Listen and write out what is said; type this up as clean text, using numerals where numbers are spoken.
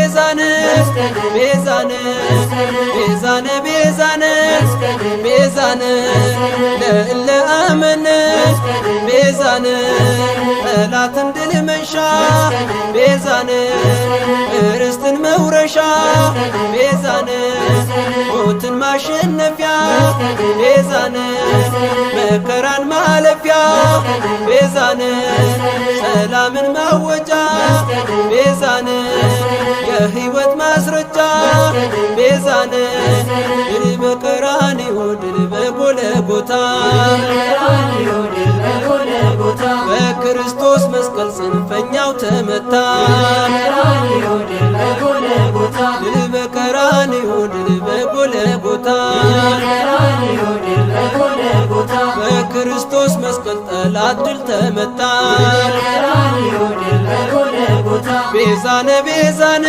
ቤዛነ ቤዛነ ቤዛነ ቤዛነ ቤዛነ ለእለ አመነ ቤዛነ ጠላትን ድል መንሻ ቤዛነ ርስትን መውረሻ ቤዛነ ሞትን ማሸነፊያ ቤዛነ መከራን ማለፊያ ቤዛነ ሰላምን ማወጃ ቤዛነ የሕይወት ማስረጃ ቤዛነ ድል በቀራንዮ ድል በጎልጎታ በክርስቶስ መስቀል ጽንፈኛው ተመታ ድል በቀራንዮ ድል በጎልጎታ በክርስቶስ መስቀል ጠላት ድል ተመታ ቤዛነ ቤዛነ።